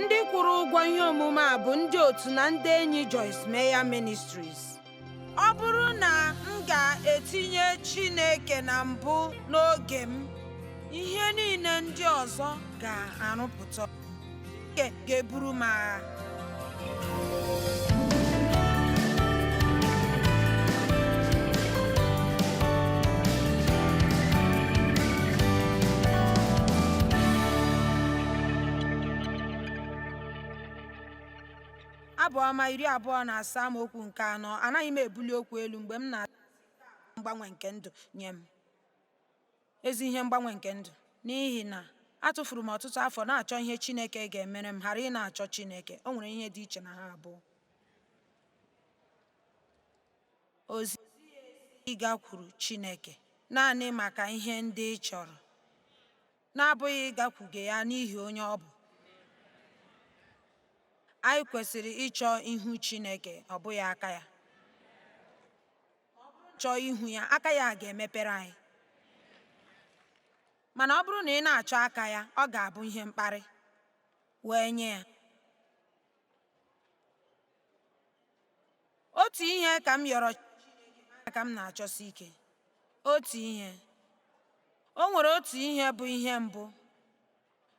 Ndị kwụrụ ụgwọ ihe omume a bụ ndị otu na ndị enyi Joyce Meyer Ministries. Ọ bụrụ na m ga-etinye Chineke na mbụ n'oge m, ihe niile ndị ọzọ ga-arụpụta ga-eburu m agha. Abụ Ọma 27 amaokwu nke 4. Anaghị m ebuli okwu elu mgbe m na mgbanwe nke ndụ nye m, ezi ihe mgbanwe nke ndụ, n'ihi na atụfuru m ọtụtụ afọ na-achọ ihe Chineke ga-emere m ghara ị na-achọ Chineke. O nwere ihe dị iche na ha abụọ. O zighị ezi ịgakwuru Chineke naanị maka ihe ndị ị chọrọ, na-abụghị ịgakwuge ya n'ihi onye ọ bụ. Anyị kwesịrị ịchọ ihu Chineke, ọ bụghị aka ya. Chọọ ihu ya, aka ya ga-emepere anyị. Mana ọ bụrụ na ị na-achọ aka ya, ọ ga-abụ ihe mkparị wee nye ya. Otu ihe ka m yọrọ Chineke ka m na-achọsi ike. Otu ihe. O nwere otu ihe bụ ihe mbụ.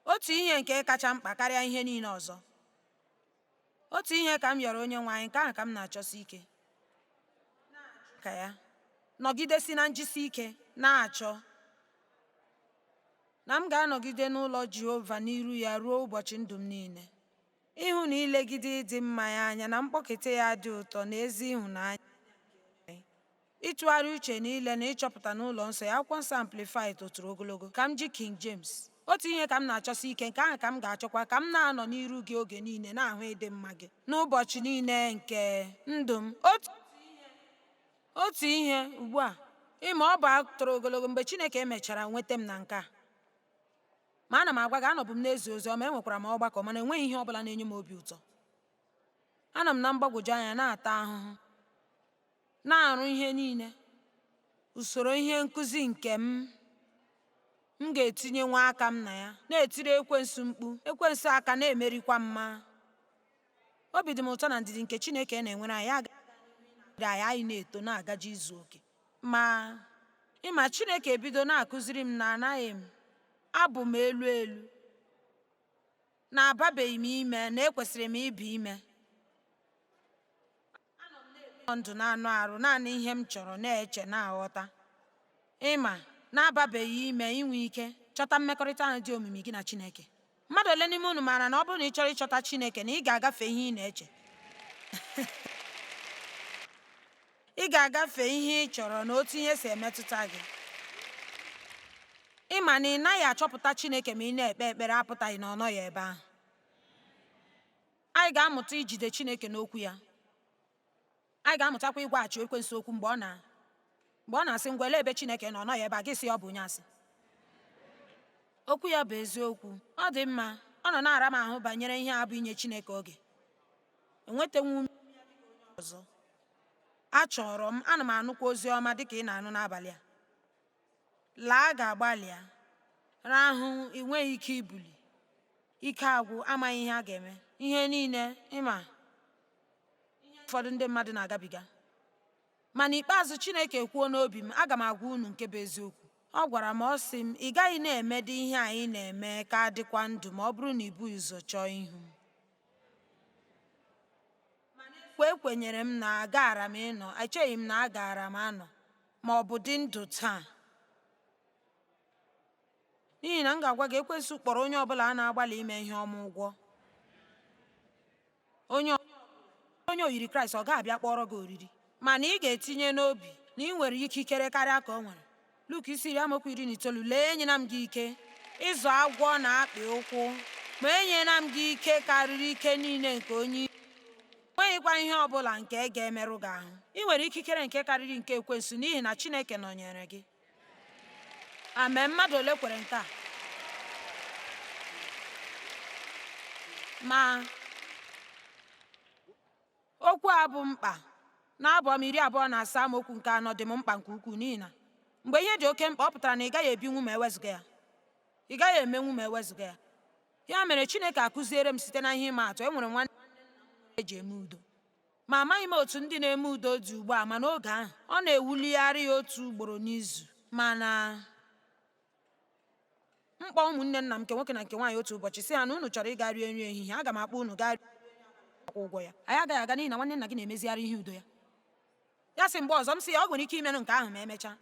Otu ihe nke kacha mkpa karịa ihe niile ọzọ. Otu ihe ka m yọrọ Onyenwe anyị, nke ahụ ka m na-achọsi ike. Ka ya nọgidesi na njisi ike na-achọ na m ga-anọgide n'ụlọ Jehova n'iru ya ruo ụbọchị ndụ m niile. Ịhụ na ilegide ịdị mma ya anya na mkpọkete ya dị ụtọ na ezi ịhụnanya ịtụgharị uche na ile na ịchọpụta n'ụlọ nsọ ya. Akwụkwọ Nsọ Amplified toturu ogologo. Ka m ji King James. Otu ihe ka m na-achọsi ike, nke ahụ ka m ga-achọkwa, ka m na-anọ n'iru gị oge niile na-ahụ ịdị mma gị n'ụbọchị niile nke ndụ m. Otu ihe ugbu a, ịma ọ bụ toro ogologo mgbe Chineke emechara nweta m na nke a. Ma ana m agwa gị, anọbụ m na-ezi ozi ọma, enwekwara m ọgbakọ, mana enweghị ihe ọ bụla na-enye m obi ụtọ. Anọ m na mgbagwoju anya, na-ata ahụhụ, na-arụ ihe niile, usoro ihe nkụzi nke m m ga-etinye nwa aka m na ya, na-etiri ekwensu mkpu, ekwensu aka na-emerikwa mma. Obi dị m ụtọ na ndidi nke Chineke na-enwere anyị agaghị anyị na-eto na-agaje izu oke. Ma ịma Chineke ebido na-akụziri m na anaghị m abụ m elu elu, na ababeghị m ime, na ekwesịrị m ịba ime. Ndụ na-anụ arụ naanị ihe m chọrọ na-eche na-aghọta. Ịma na-ababeghị ime inwe ike chọta mmekọrịta ahụ dị omimi gị na Chineke. Mmadụ ole n'ime unu maara na ọ bụrụ na ị chọrọ ịchọta Chineke na ị ga-agafe ihe ị na-eche? Ị ga-agafe ihe ị chọrọ na otu ihe si emetụta gị. Ịma na ị naghị achọpụta Chineke ma ị na-ekpe ekpere apụtaghị na ọ nọghị ebe ahụ. Anyị ga-amụta ijide Chineke n'okwu ya. Anyị ga-amụtakwa ịgwaghachi ekwensu okwu mgbe ọ na mgbe ọ na-asị, ngwa, elee ebe Chineke nọ? Ọ nọghị ebe a. Gị sị ọ bụ onye asị. Okwu ya bụ eziokwu. Ọ dị mma, ọ nọ na-ara m ahụ banyere ihe a bụ inye Chineke oge. Enwetanwu m ọzọ. Achọrọ m, ana m anụkwa ozi ọma dịka ị na-anụ n'abalị a. Laa ga-agbalịa. Rahụ, ị nweghị ike ibuli. Ike agwụ, amaghị ihe a ga-eme. Ihe niile, ịma ụfọdụ ndị mmadụ na-agabiga. Ma n'ikpeazụ Chineke ekwuo n'obi m, aga m agwa unu nke bụ eziokwu. Ọ gwara m, ọ sị m, ị gaghị na-emedị ihe anyị na-eme ka dịkwa ndụ ma ọ bụrụ na i bughị ụzọ chọọ ihu m. Kwa ekwenyere m na agaara m ịnọ, echeghị m na agaara m anọ ma ọ bụ dị ndụ taa. N'ihi na m ga-agwa gị, ekwensu kpọrọ onye ọbụla a na-agbalị ime ihe ọma ụgwọ. Onye oyiri Kraịst ọ ga-abịa kpọrọ gị oriri, mana ị ga-etinye n'obi na ị nwere ikikere karịa ka o nwere. Luk isi 10 amaokwu 19, lee, enyela m gị ike ịzọ agwọ na akpị ụkwụ, ma enyela m gị ike karịrị ike niile nke onye nweghịkwa ihe ọ bụla nke ga-emerụ gị ahụ. Ị nwere ikikere nke karịrị nke ekwensu n'ihi na Chineke nọnyere gị. Amen. Mmadụ ole kwere nke a? Ma okwu a bụ mkpa na Abụ Ọma 27 amaokwu nke 4 dị m mkpa nke ukwuu, n'ihi na mgbe ihe dị oke mkpa, ọ pụtara na ị gaghị ebinwu ma ewezụga ya. Ị gaghị emenwu ma ewezụga ya. Ya mere Chineke akụziere m site na ihe ịma atụ. Enwere m nwanne nna m nwere eji eme udo. Ma amaghị m otu ndị na-eme udo dị ugbu a, ma n'oge ahụ, ọ na-ewuligharị ya otu ugboro n'izu. Mana m kpọọ ụmụnne nna m nke nwoke na nke nwaanyị otu ụbọchị sị ha na unu chọrọ ịga rie nri ehihie, aga m akpọ unu gaa akwụ ụgwọ ya. Anyị agaghị aga n'ihi na nwanne nna gị na-emezigharị ihe udo ya. Ya sị mgbe ọzọ, m sị ya ọ nwere ike imenụ nke ahụ ma emechaa.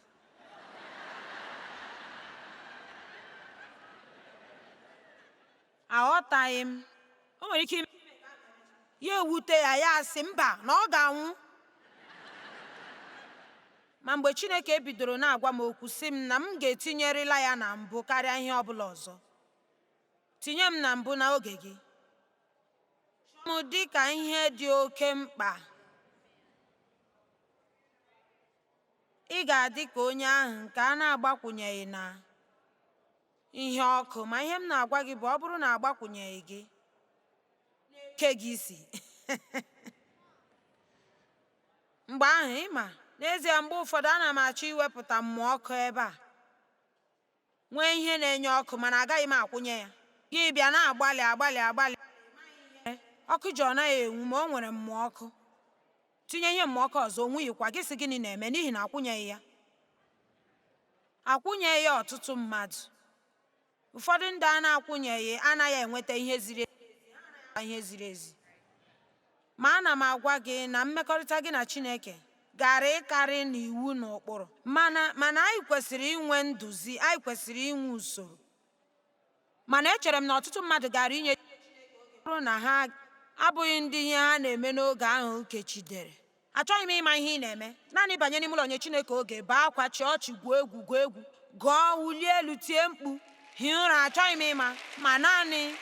Aghọtaghị m. O nwere ike ime ya ewute ya, ya asị mba na ọ ga-anwụ. Ma mgbe Chineke bidoro na-agwa m okwu sị m na m ga-etinyerịla ya na mbụ karịa ihe ọ bụla ọzọ. Tinye m na mbụ n'oge gị. M dị ka ihe dị oke mkpa. Ị ga-adị ka onye ahụ nke a na-agbakwunyeghị na ihe ọkụ, ma ihe m na-agwa gị bụ ọ bụrụ na agbakwunyeghị gị na-eke gị isi. Mgbe ahụ ị ma, n'ezie mgbe ụfọdụ ana m achọ iwepụta mmụọ ọkụ ebe a, nwee ihe na-enye ọkụ, mana agaghị m akwụnye ya. Gị bịa na-agbalị agbalị agbalị, ọkụ ji ọ naghị enwu, ma o nwere mmụọ ọkụ. Tinye ihe mmụọ ọkụ ọzọ, o nwughịkwa. Gị sị gịnị na-eme? N'ihi na akwụnyeghị ya. Akwụnyeghị ya ọtụtụ mmadụ. Ụfọdụ ndị a na-akwụnyeghị anaghị enweta ihe ziri ihe ziri ezi. Ma ana m agwa gị na mmekọrịta gị na Chineke gara ịkarị n'iwu na ụkpụrụ. Mana mana anyị kwesịrị inwe nduzi, anyị kwesịrị inwe usoro. Mana echere m na ọtụtụ mmadụ gara inye bụrụ na ha abụghị ndị ihe ha na-eme n'oge ahụ kechidere. Achọghị m ịma ihe ị na-eme. Naanị banye n'ime ụlọ nye Chineke oge, bee akwa, chịa ọchị, gwuo egwu, gụọ egwu, gụọ, wulie elu, tie mkpu, hie ụra, achọghị m ịma. Ma naanị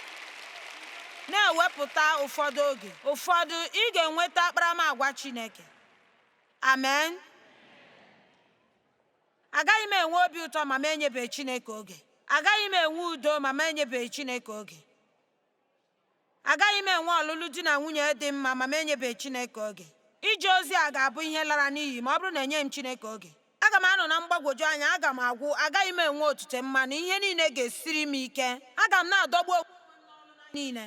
na-ewepụta ụfọdụ oge ụfọdụ ị ga-enweta akparamagwa Chineke. Amen. Agaghị m enwe obi ụtọ ma m enyebeghị Chineke oge. Agaghị m enwe udo ma m enyebeghị Chineke oge. Agaghị m enwe ọlụlụ di na nwunye dị mma ma m enyebeghị Chineke oge. Ije ozi a ga-abụ ihe lara n'iyi ma ọ bụrụ na enyeghị m Chineke oge. Aga m anọ na mgbagwoju anya, aga m agwụ, agaghị m enwe otute mmanụ, ihe niile ga-esiri m ike. Aga m na-adọgbu onwe m niile.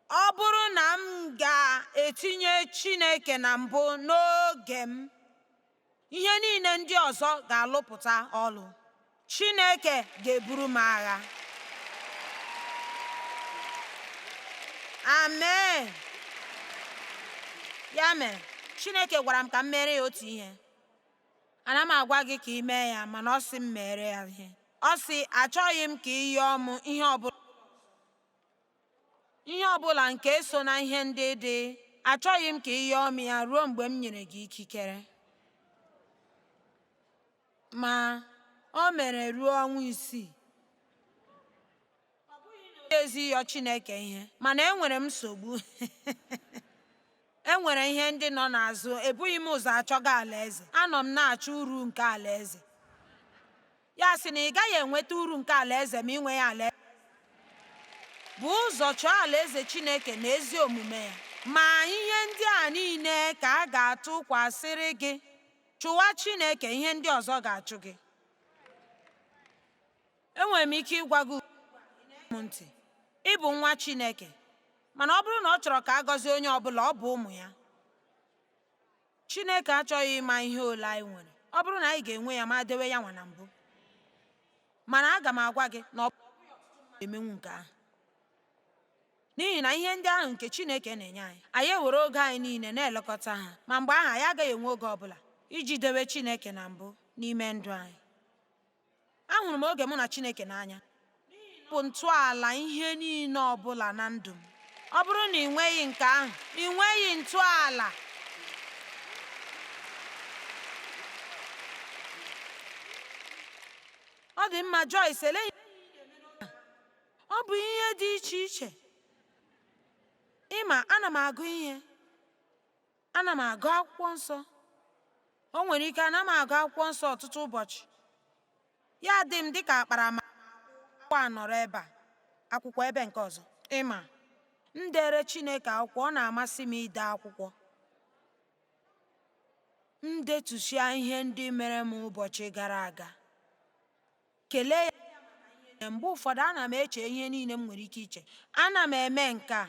Ọ bụrụ na m ga-etinye Chineke na mbụ n'oge m, ihe niile ndị ọzọ ga-alụpụta ọlụ. Chineke ga-eburu m agha. Amen. Ya mere, Chineke gwara m ka m mere ya otu ihe. Ana m agwa gị ka ị mee ya, mana ọ sị m mere ya ihe. Ọ sị, achọghị m ka ị yọọ m ihe ọbụla ihe ọbụla nke so na ihe ndị dị. Achọghị m ka ị yọọ m ya ruo mgbe m nyere gị ikikere. Ma o mere ruo ọnwa 6. Ọ bụghị na ezi ịyọ Chineke ihe, mana enwere m nsogbu. E nwere ihe ndị nọ n'azụ. Ebughị m ụzọ achọga alaeze. Anọ m na-achọ uru nke alaeze. Ya sị na ị gaghị enweta uru nke alaeze ma ị nweghị alaeze. Bụ ụzọ chọọ alaeze Chineke na ezi omume ya. Ma ihe ndị a niile ka a ga-atụkwasịrị gị. Chụwa Chineke, ihe ndị ọzọ ga-achụ gị. Enwere m ike ịgwa gị m ntị. Ị bụ nwa Chineke. Mana ọ bụrụ na ọ chọrọ ka a gọzie onye ọbụla, ọ bụ ụmụ ya. Chineke achọghị ịma ihe ole anyị nwere. Ọ bụrụ na anyị ga-enwe ya ma dewe ya nwa na mbụ. Mana aga m agwa gị na ọ bụghị ọtụtụ mmadụ emenwu nke ahụ. N'ihi na ihe ndị ahụ nke Chineke na-enye anyị, anyị ewere oge anyị niile na-elekọta ha, ma mgbe ahụ anyị agaghị enwe oge ọbụla iji dewe Chineke na mbụ n'ime ndụ anyị. Ahụrụ m oge mụ na Chineke n'anya. Bụ ntọala ihe niile ọbụla na ndụ m. Ọ bụrụ na ị nweghị nke ahụ, ị nweghị ntọala. Ọ dị mma, Joyce, elee ọ bụ ihe dị iche iche. Ị ma, ana m agụ ihe. Ana m agụ akwụkwọ nsọ. O nwere ike ana m agụ akwụkwọ nsọ ọtụtụ ụbọchị. Ya dị m dịka akparama akwụkwọ a nọrọ ebe a, akwụkwọ ebe nke ọzọ. Ị ma, m dere Chineke akwụkwọ, ọ na-amasị m ide akwụkwọ. M detusia ihe ndị mere m ụbọchị gara aga. Kelee ya Mgbe ụfọdụ ana m eche ihe niile m nwere ike iche. Ana m eme nke a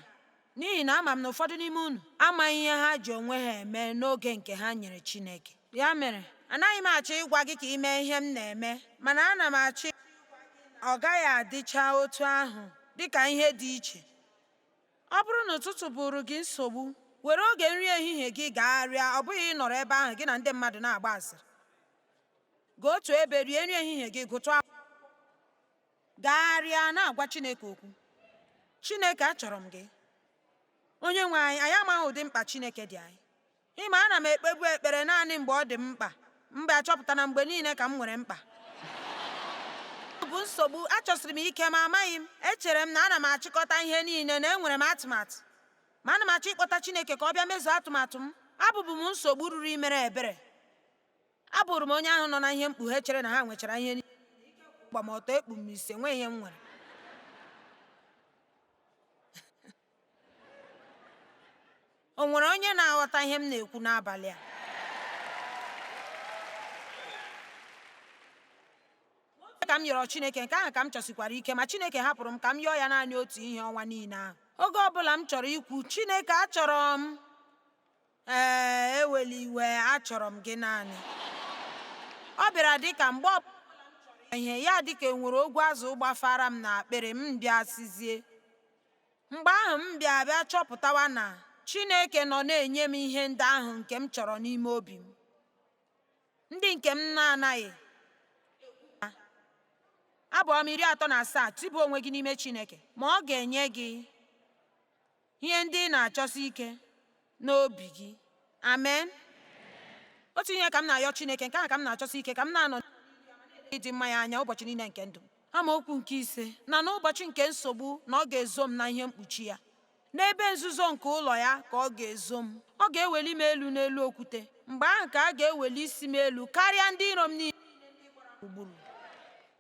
n'ihi na ama m na ụfọdụ n'ime unu amaghị ihe ha ji onwe ha eme n'oge nke ha nyere Chineke. Ya mere, anaghị m achọ ịgwa gị ka ị mee ihe m na-eme, mana ana m achọ ọ gaghị adịcha otu ahụ dị ka ihe dị iche. Ọ bụrụ na ụtụtụ bụrụ gị nsogbu, were oge nri ehihie gị gagharịa, ọ bụghị ịnọrọ ebe ahụ gị na ndị mmadụ na-agba asịrị. Gaa otu ebe rie nri ehihie gị, gụtụ akwụkwọ, gagharịa na-agwa Chineke okwu. Chineke, achọrọ m gị. Onye nwe anyị, anyị amaghị ụdị mkpa Chineke dị anyị. Ịma, ana m ekpebu ekpere naanị mgbe ọ dị m mkpa. M bịa chọpụta na mgbe niile ka m nwere mkpa. Ọ bụ nsogbu, achọsiri m ike ma amaghị m. Echere m na ana m achịkọta ihe niile na enwere m atụmatụ. Ma ana m achọ ịkpọta Chineke ka ọ bịa mezuo atụmatụ m. Abụbu m nsogbu ruru imere ebere. Abụrụ m onye ahụ nọ na ihe mkpughe chere na ha nwechara ihe niile, gbamọtọ ekpu m ise nwee ihe m nwere. O nwere onye na-aghọta ihe m na-ekwu n'abalị a? Ka m yọrọ Chineke, nke ahụ ka m chọsikwara ike, ma Chineke hapụrụ m ka m yọọ ya naanị otu ihe ọnwa niile ahụ. Oge ọ bụla m chọrọ ikwu, Chineke, achọrọ m, ee, ewela iwe, achọrọ m gị naanị. Ọ bịara dị ka mgbe ọbụla m chọrọ ihe ya dị ka enwere ogwu azụ gbafara m n'akpịrị, m bịa sizie. Mgbe ahụ m bịa bịa chọpụtawa na Chineke nọ na-enye m ihe ndị ahụ nke m chọrọ n'ime obi m, ndị nke m na-anaghị. Abụ Ọma 37, tiba onwe gị n'ime Chineke, ma ọ ga-enye gị ihe ndị ị na-achọsi ike n'obi gị. Amen. Otu ihe ka m na-ayọ Chineke, nke ahụ ka m na-achọsi ike, ka m na-anọ ịdị mma ya anya ụbọchị niile nke ndụ m. Amaokwu nke 5, na n'ụbọchị nke nsogbu na ọ ga-ezo m na ihe mkpuchi ya. N'ebe nzuzo nke ụlọ ya ka ọ ga-ezo m. Ọ ga-eweli m elu n'elu okwute. Mgbe ahụ ka a ga-eweli isi m elu karịa ndị iro m niile gburugburu.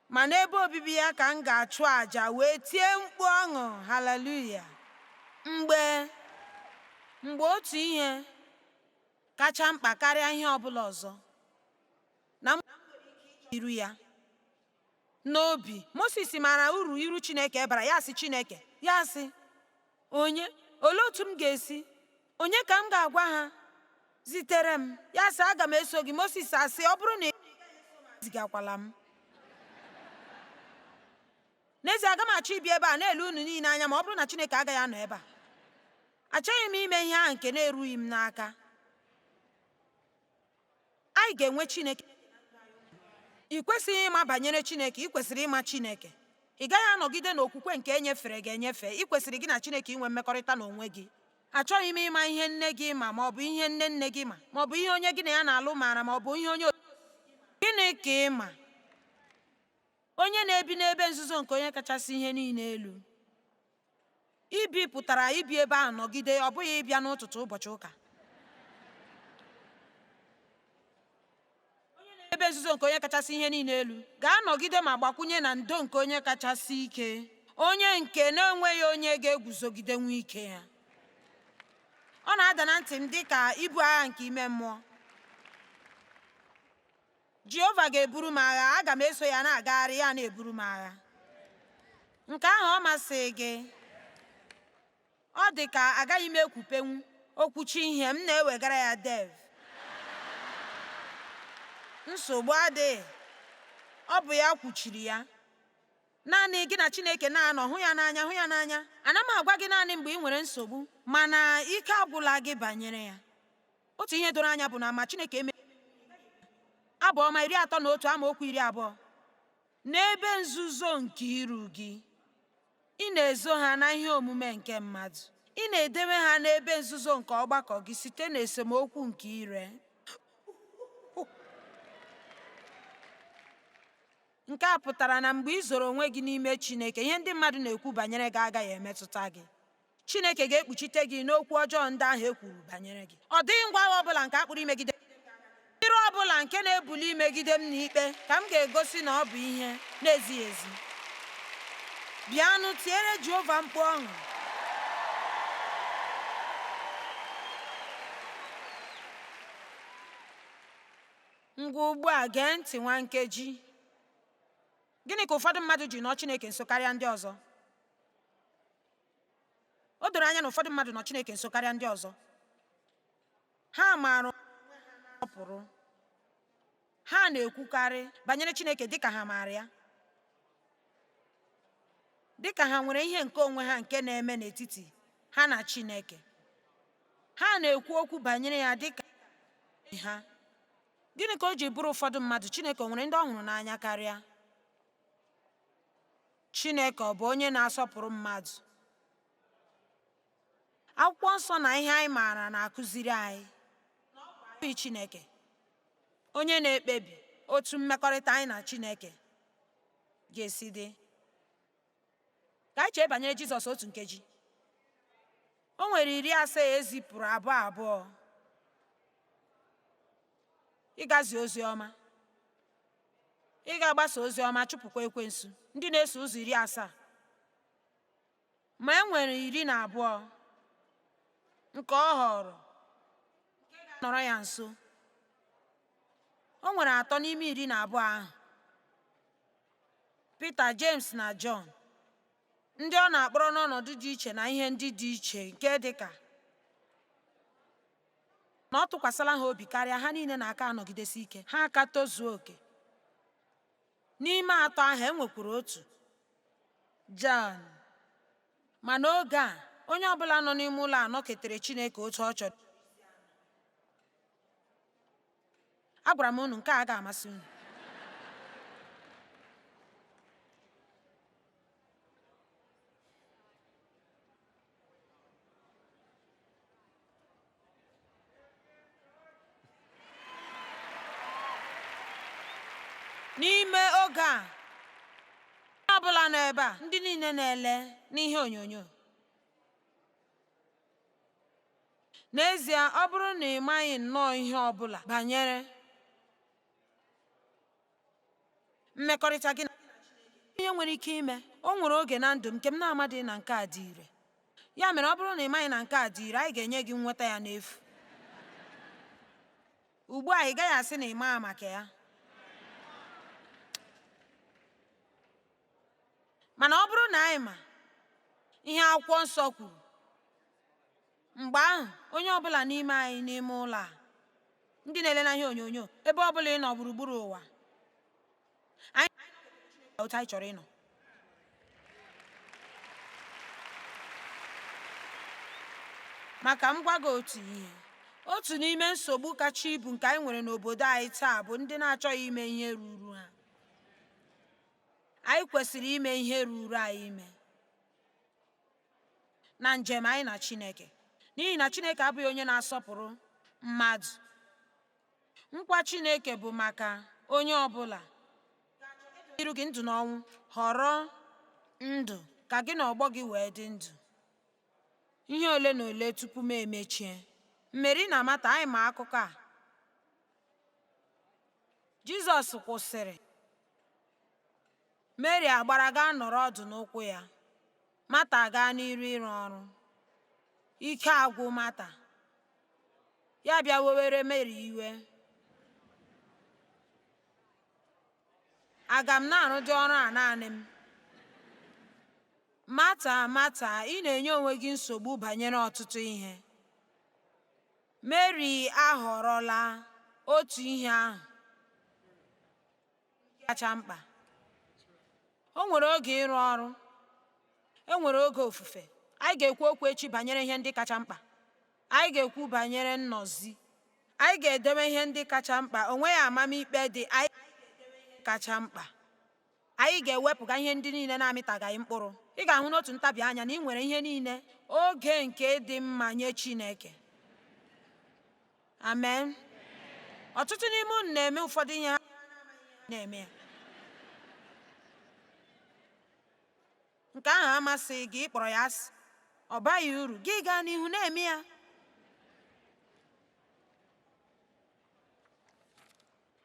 Ma n'ebe obibi ya ka m ga-achụ àjà wee tie mkpu ọṅụ. Haleluya! Mgbe mgbe otu ihe kacha mkpa karịa ihe ọ bụla ọzọ na m iru ya n'obi. Moses maara uru iru Chineke bara. Ya sị Chineke, ya sị, onye, olee otu m ga-esi, onye ka m ga-agwa ha zitere m? Ya sị, aga m eso gị. Moses asị, ọ bụrụ na ị zigakwala m. N'ezie, aga m achọ ịbịa ebe a na-ele unu niile anya ma ọ bụrụ na Chineke agaghị anọ ebe a. Achọghị m ime ihe ahụ nke na-erughị m n'aka. Anyị ga-enwe Chineke. Ị kwesịghị ịma banyere Chineke, ị kwesịrị ịma Chineke. Ị gaghị anọgide n'okwukwe nke e nyefere gị enyefe. Ị kwesịrị gị na Chineke inwe mmekọrịta n'onwe gị. Achọghị m ịma ihe nne gị ma ma ọ bụ ihe nne nne gị ma ma ọ bụ ihe onye gị na ya na-alụ maara ma ọ bụ ihe onye. Gịnị ka ị ma? Onye na-ebi n'ebe nzuzo nke onye kachasị ihe niile elu. Ibi pụtara ibi ebe ahụ nọgide, ọ bụghị ịbịa n'ụtụtụ ụbọchị ụka. Ebe nzuzo nke onye kachasị ihe niile elu ga-anọgide ma gbakwunye na ndo nke onye kachasị ike, onye nke na-enweghị onye ga-eguzogidenwu ike ya. Ọ na-ada na ntị m dị ka ibu agha nke ime mmụọ. Jehova ga-eburu m agha, aga m eso ya na-agagharị, ya na-eburu m agha. Nke ahụ ọ masịghị gị? Ọ dị ka agaghị m ekwupenwu okwuchi ihe m na-ewegara ya Dev. Nsogbu adịghị. Ọ bụ ya kwuchiri ya. Naanị gị na Chineke na-anọ, hụ ya n'anya, hụ ya n'anya. Ana m agwa gị naanị mgbe ị nwere nsogbu, mana ike agwụla gị banyere ya. Otu ihe doro anya bụ na ma Chineke eme. Abụ Ọma 31 amaokwu 20. N'ebe nzuzo nke iru gị, ị na-ezo ha na ihe omume nke mmadụ. Ị na-edewe ha n'ebe nzuzo nke ọgbakọ gị site n'esemokwu nke ire. Nke a pụtara na mgbe ị zoro onwe gị n'ime Chineke, ihe ndị mmadụ na-ekwu banyere gị agaghị emetụta gị. Chineke ga-ekpuchite gị n'okwu ọjọọ ndị ahụ e kwuru banyere gị. Ọ dịghị ngwa agha ọbụla nke a kpụrụ imegide iro ọbụla nke na-ebuli imegide m n'ikpe ka m ga-egosi na ọ bụ ihe na-ezighị ezi. Bịanụ tiere Jehova mkpu ọṅụ. Ngwa ugbu a gee ntị nwa nkeji. Gịnị ka ụfọdụ mmadụ ji nọ Chineke nso karịa ndị ọzọ? O doro anya na ụfọdụ mmadụ nọ Chineke nso karịa ndị ọzọ. Ha maara pụrụ. Ha na-ekwukarị banyere Chineke dị ka ha maara ya, dị ka ha nwere ihe nke onwe ha nke na-eme n'etiti ha na Chineke. Ha na-ekwu okwu banyere ya dị ka ha. Gịnị ka o ji bụrụ ụfọdụ mmadụ Chineke o nwere ndị ọ hụrụ n'anya karịa? Chineke ọ bụ onye na-asọpụrụ mmadụ? Akwụkwọ Nsọ na ihe anyị maara na-akụziri anyị na ọ bụghị Chineke onye na-ekpebi otu mmekọrịta anyị na Chineke ga-esi dị. Ka anyị chee banyere Jizọs otu nkeji. O nwere 70 e zipụrụ abụọ abụọ ịga zie ozi ọma, ịga gbasa ozi ọma, chụpụkwa ekwensu, ndị na-eso ụzọ 70. Ma e nwere 12 nke ọ họọrọ nọrọ ya nso. O nwere atọ n'ime 12 ahụ, Pita, James na Jọn, ndị ọ na-akpọrọ n'ọnọdụ dị iche na ihe ndị dị iche nke dị ka na ọ tụkwasịla ha obi karịa ha niile na-aka anọgidesi ike, ha aka tozuo oke. N'ime atọ ahụ, e nwekwara otu, Jọn. Ma n'oge a, onye ọ bụla nọ n'ime ụlọ a nọketere Chineke otu ọ chọrọ. Agwara m unu nke a ga-amasị unu. N'ime oge a, onye ọ bụla nọ ebe a, ndị niile na-ele n'ihe onyonyo. N'ezie, ọ bụrụ na ị maghị nnọọ ihe ọ bụla banyere mmekọrịta gị na ihe nwere ike ime, o nwere oge na ndụ m nke m na-amadịghị na nke a dị ire. Ya mere, ọ bụrụ na ị maghị na nke a dị ire, anyị ga-enye gị nnweta ya n'efu. Ugbu a, ị gaghị asị na ị maghị maka ya. Mana ọ bụrụ na anyị ma ihe akwụkwọ nsọ kwuru, mgbe ahụ onye ọ bụla n'ime anyị n'ime ụlọ a, ndị na-ele na ihe onyonyo, ebe ọ bụla ị nọ gburugburu ụwa, anyị otu anyị chọrọ ịnọ. Maka m gwa gị otu ihe, otu n'ime nsogbu kacha ibu nke anyị nwere n'obodo anyị taa bụ ndị na-achọghị ime ihe ruru ha. Anyị kwesịrị ime ihe ruru anyị ime na njem anyị na Chineke, n'ihi na Chineke abụghị onye na-asọpụrụ mmadụ. Nkwa Chineke bụ maka onye ọ bụla. Iru gị ndụ na ọnwụ, họrọ ndụ ka gị na ọgbọ gị wee dị ndụ. Ihe ole na ole tupu m emechie. Meri na Mata, anyị ma akụkọ a. Jizọs kwụsịrị. Meri agbara gaa nọrọ ọdụ n'ụkwụ ya. Mata gaa n'iru ịrụ ọrụ. Ike agwụ Mata. Ya bịa wewere Meri iwe. Aga m na-arụdị ọrụ a naanị m? Mata, Mata, ị na-enye onwe gị nsogbu banyere ọtụtụ ihe. Meri ahọrọla otu ihe ahụ kacha mkpa. O nwere oge ịrụ ọrụ, e nwere oge ofufe. Anyị ga-ekwu okwu echi banyere ihe ndị kacha mkpa. Anyị ga-ekwu banyere nnọzi. Anyị ga-edewe ihe ndị kacha mkpa. O nweghị amamikpe dị, anyị kacha mkpa. Anyị ga-ewepụga ihe ndị niile na-amịtagaghị mkpụrụ. Ị ga-ahụ n'otu ntabi anya na ị nwere ihe niile oge nke dị mma nye Chineke. Amen. Ọtụtụ n'ime unu na-eme ụfọdụ ihe ha na-eme ya. Nke ahụ amasịghị gị, ị kpọrọ ya asị. Ọ baghị uru, gị gaa n'ihu na-eme ya.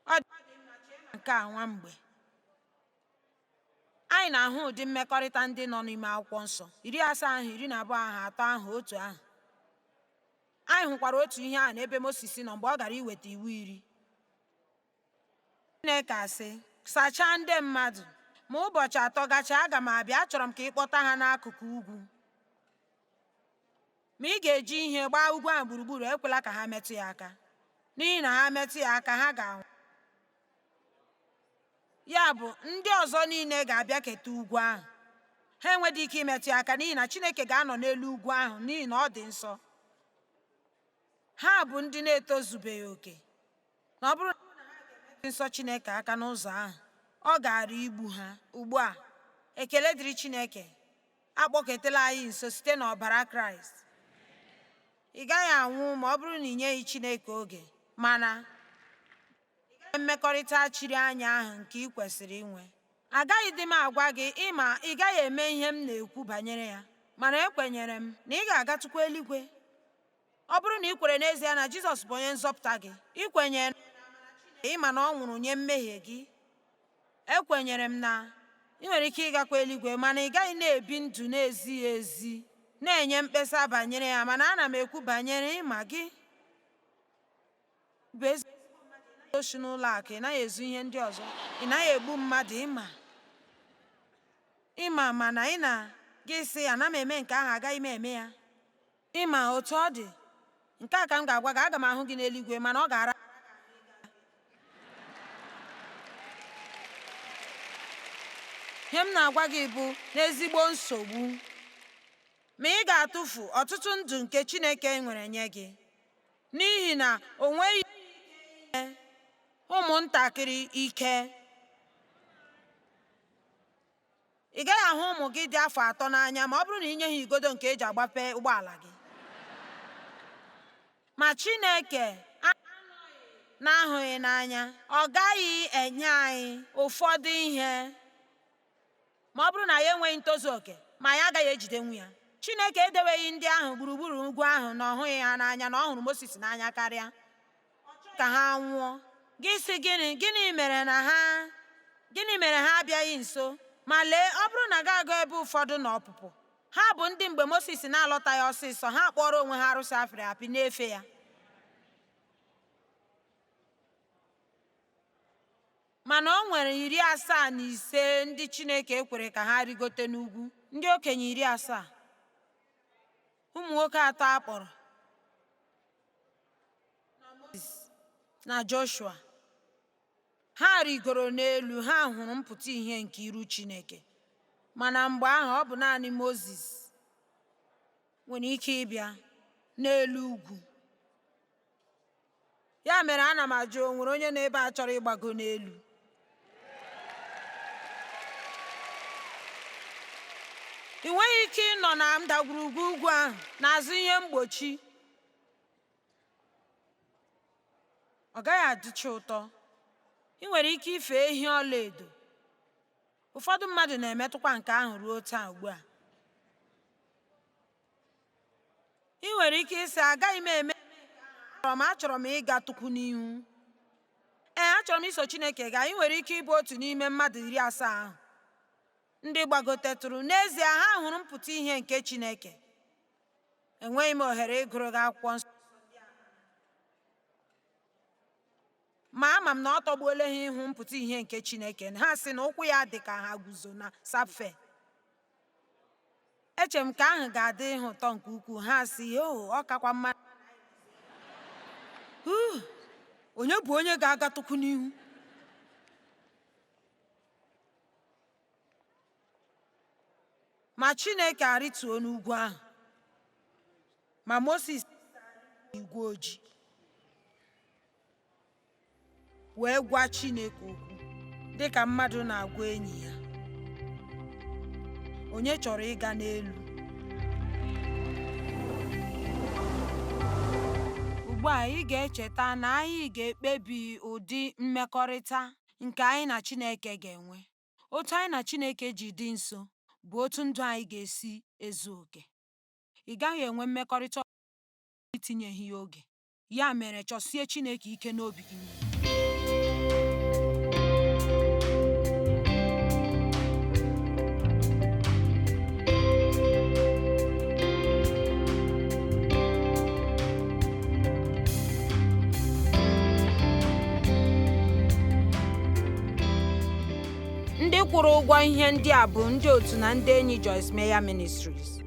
Ọ dị nke a nwa mgbe. Anyị na-ahụ ụdị mmekọrịta ndị nọ n'ime akwụkwọ nsọ, 70 ahụ, 12 ahụ, atọ ahụ, otu ahụ. Anyị hụkwara otu ihe ahụ n'ebe Mozis nọ mgbe ọ gara iweta iwu iri. Chineke asị, sachaa ndị mmadụ. Ma ụbọchị 3 gachaa, aga m abịa, achọrọ m ka ị kpọta ha n'akụkụ ugwu. Ma ị ga-eji ihe gbaa ugwu ahụ gburugburu, ekwela ka ha metụ ya aka, n'ihi na ha metụ ya aka, ha ga-anwụ. Ya bụ, ndị ọzọ niile ga-abịa keta ugwu ahụ. Ha enweghị ike imetụ ya aka n'ihi na Chineke ga-anọ n'elu ugwu ahụ n'ihi na ọ dị nsọ. Ha bụ ndị na-etozubeghị oke, na ọ bụrụ na ha ga-emetụ nsọ Chineke aka n'ụzọ ahụ, ọ gaara igbu ha. Ugbu a, ekele dịrị Chineke, akpọketela anyị nso site n'ọbara Kraịst. Ị gaghị anwụ ma ọ bụrụ na ị nyeghị Chineke oge, mana ị gaghị enwe mmekọrịta chiri anya ahụ nke ị kwesịrị inwe. Agaghị dị m agwa gị ịma ị gaghị eme ihe m na-ekwu banyere ya, mana ekwenyere m na ị ga-agatụkwa eluigwe. Ọ bụrụ na ị kwere n'ezie na Jizọs bụ onye nzọpụta gị, ị kwenyere na ịma na ọ nwụrụ nye mmehie gị, ekwenyere m na ị nwere ike ịgakwa eluigwe, mana ị gaghị na-ebi ndụ na-ezighị ezi na-enye mkpesa banyere ya, mana ana m ekwu banyere ịma gị bụ ezigbo mmadụ, ị naghị ezu oshi n'ụlọ akụ, ị naghị ezu ihe ndị ọzọ, ị naghị egbu mmadụ, ịma mana ị na gị sị ana m eme nke ahụ, agaghị m eme ya. Ịma otu ọ dị, nke a ka m ga-agwa gị, aga m ahụ gị n'eluigwe, mana ọ ga-ara ihe m na-agwa gị bụ n'ezigbo nsogbu. Ma ị ga-atụfu ọtụtụ ndụ nke Chineke nwere nye gị, n'ihi na o nweghị ike inye ụmụntakịrị ike. Ị gaghị ahụ ụmụ gị dị afọ 3 n'anya ma ọ bụrụ na ị nye ha igodo nke eji agbape ụgbọala gị. Ma Chineke na-ahụghị n'anya, ọ gaghị enye anyị ụfọdụ ihe ma ọ bụrụ na ya enweghị ntozu oke, ma anyị agaghị ejidenwu ya. Chineke edeweghị ndị ahụ gburugburu ugwu ahụ na ọ hụghị ha n'anya, na ọ hụrụ Mozis n'anya karịa ka ha nwụọ. Gị sị gịnị? Gịnị mere na ha gịnị mere ha abịaghị nso? Ma lee, ọ bụrụ na gị agụ ebe ụfọdụ n'Ọpụpụ, ha bụ ndị mgbe Mozis na-alọtaghị ọsịsọ, ha kpọrọ onwe ha arụsị apịrị apị na-efe ya. Mana o nwere 75 ndị Chineke kwere ka ha rigote n'ugwu, ndị okenye 70, ụmụ nwoke 3 a kpọrọ Mozis na Joshua. Ha rigoro n'elu, ha hụrụ mpụta ihe nke iru Chineke. Mana mgbe ahụ ọ bụ naanị Mozis nwere ike ịbịa n'elu ugwu. Ya mere ana m ajụ, o nwere onye nọ ebe a chọrọ ịgbago n'elu? Ị nweghị ike ịnọ na ndagwurugwu ugwu ahụ n'azụ ihe mgbochi. Ọ gaghị adịcha ụtọ. Ị nwere ike ife ehi ọlaedo. Ụfọdụ mmadụ na-emetụkwa nke ahụ ruo taa ugbu a. Ị nwere ike ịsị, agaghị m eme nke ahụ, achọrọ m ịga tụkwu n'ihu. Ee, achọrọ m iso Chineke gaa. Ị nwere ike ịbụ otu n'ime mmadụ 70 ahụ ndị gbagotetụrụ. N'ezie, ha hụrụ mpụta ihe nke Chineke. Enweghị m ohere ịgụrụ gị akwụkwọ nsọ ndị ahụ, ma ama m na ọ tọgbuola ha ịhụ mpụta ihe nke Chineke. Ha sị na ụkwụ ya dị ka ha guzo na safe. Eche m ka ahụ ga-adị ha ụtọ nke ukwuu. Ha sị, o, ọ kakwa mma. Onye bụ onye ga-agatụkwu n'ihu? Ma Chineke arịtuo n'ugwu ahụ, ma Mozis igwe ojii wee gwa Chineke okwu dị ka mmadụ na-agwa enyi ya. Onye chọrọ ịga n'elu? Ugbu a ị ga-echeta na anyị ga-ekpebi ụdị mmekọrịta nke anyị na Chineke ga-enwe. Otu anyị na Chineke ji dị nso bụ otu ndụ anyị ga-esi ezu oke. Ị gaghị enwe mmekọrịta itinyeghị ya oge. Ya mere, chọsie Chineke ike n'obi gị niile. Ndị Ndị kwụrụ ụgwọ ihe ndị a bụ ndị otu na ndị enyi Joyce Meyer Ministries.